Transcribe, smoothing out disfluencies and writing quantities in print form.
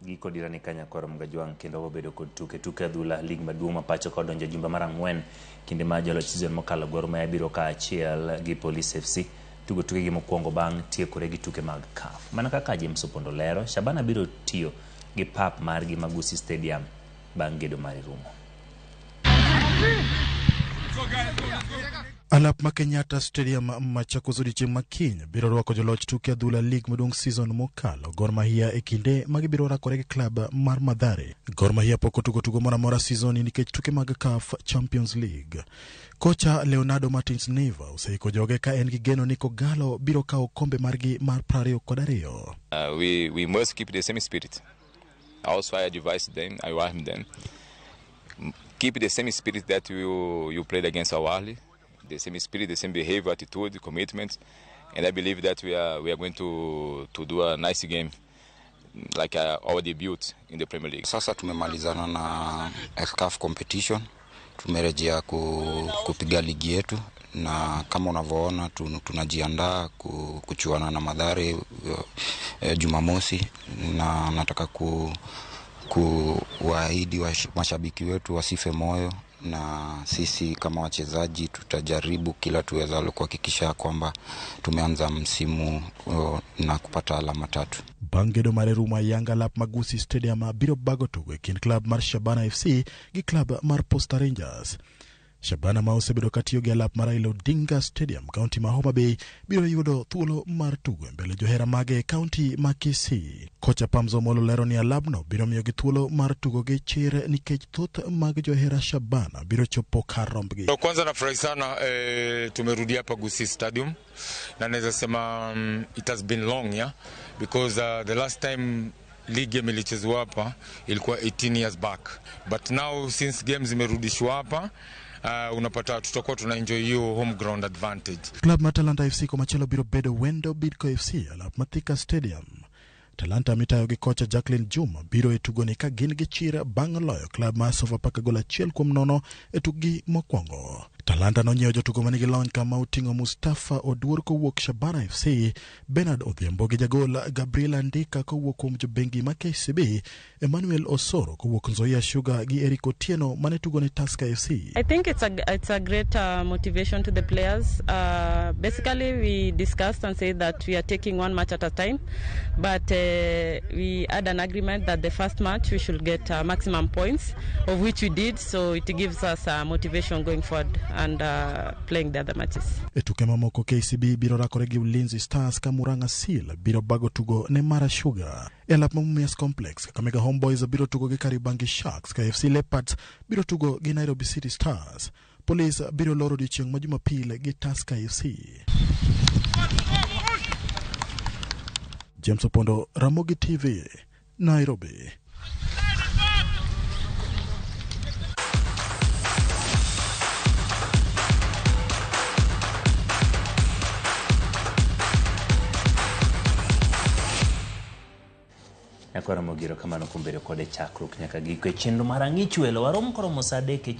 Giko dira ni Kanyakoro Mgajwang' kendo wabedo kod tuke tuke adhula lig maduong' ma pacho ka odonjo e jumbe mar 4 kinde ma joloch season mokalo Gor Mahia biro kaachiel gi Police FC tugo tukegi mokwongo bang' tiekore gi tuke mag CAF. Mana kaka James Opondo lero, Shabana biro tiyo gi pap margi ma Gusii Stadium bang' gedo mare rumo. Alap ma Kenyatta Stadium Machakos odiechieng' ma kiny biro rwako joloch tuke adhula lig maduong' season mokalo Gor Mahia e kinde ma gibiro rakore gi klab mar Mathare. Gor Mahia pok otugo tugo moro amora season ni nikech tuke mag CAF Champions League. Kocha Leonardo Martins Neiva oseiko joge ka en gi geno ni Kogalo biro kawo kombe margi mar 22. We must keep the same spirit. Also, I advise them, I warn them, keep the same spirit that you played against Al Ahly, the same spirit, the same behavior, attitude, commitment, and I believe that we are going to do a nice game like our debut in the Premier League. Sasa tumemalizana na CAF competition, tumerejea kupiga ligi yetu, na kama unavyoona tunajiandaa kuchuana na Mathare Jumamosi, na nataka kuwaahidi mashabiki wetu wasife moyo, na sisi kama wachezaji tutajaribu kila tuwezalo kuhakikisha kwamba tumeanza msimu na kupata alama 3. Bang' gedo mare rumo ayanga lap ma Gusii Stadium biro bago tugo e kind klab mar Shabana FC gi klab mar Posta Rangers. Shabana ma osebedo katiyo gi alap mar Raila Odinga Stadium, kaunti ma Homa Bay, biro yudo thuolo mar tugo e mbele johera mage e kaunti ma Kisii. Kocha Pamzo Omolo lero ni alabno biro miyogi thuolo mar tugo gi chir nikech thoth mag johera Shabana biro chopo kar rombgi. Kwanza nafurahi sana tumerudi hapa Gusii Stadium, na naweza sema it has been long, yeah, because the last time league game ilichezwa hapa ilikuwa 18 years back, but now since games zimerudishwa hapa unapata tutakuwa tuna enjoy hiyo home ground advantage. Club mar Talanta FC komachielo biro bedo wendo Bidco FC alap ma Thika Stadium. Talanta mitayo gi kocha Jacqueline Juma biro e tugoni ka gin gi chir bang' loyo klab mar Sofapaka gol 1-0 e tukgi mokwongo. Talanta nonyiewo jotugo manigi lony kama oting'o Mustafa Oduor kowuok Shabana FC, Bernard Odhiambo gi jagol Gabriel Andika kowuok kuom jobengi ma KCB, Emmanuel Osoro kowuok Nzoia Sugar gi Eric Otieno mane tugo ne Tusker FC. I think it's a great motivation to the players. Basically, we discussed and said that we are taking one match at a time, but we had an agreement that the first match we should get maximum points, of which we did, so it gives us motivation going forward and playing the other matches. E tuke mamoko KCB biro rakore gi Ulinzi Stars ka Murang'a Seal biro bago tugo ne Mara Sugar. E alap ma Mumias Complex, Kakamega Homeboys biro tugo gi Kariobangi Sharks ka FC Leopards biro tugo gi Nairobi City Stars. Police biro loro odiechieng' ma Jumapil gi Tusker FC. James Opondo, Ramogi TV, Nairobi. Nyakwara Mogiro kamano kuom bedo kode chakruok nyaka giko e chenro mar Ang'ich Welo. Warom koromo saa 3.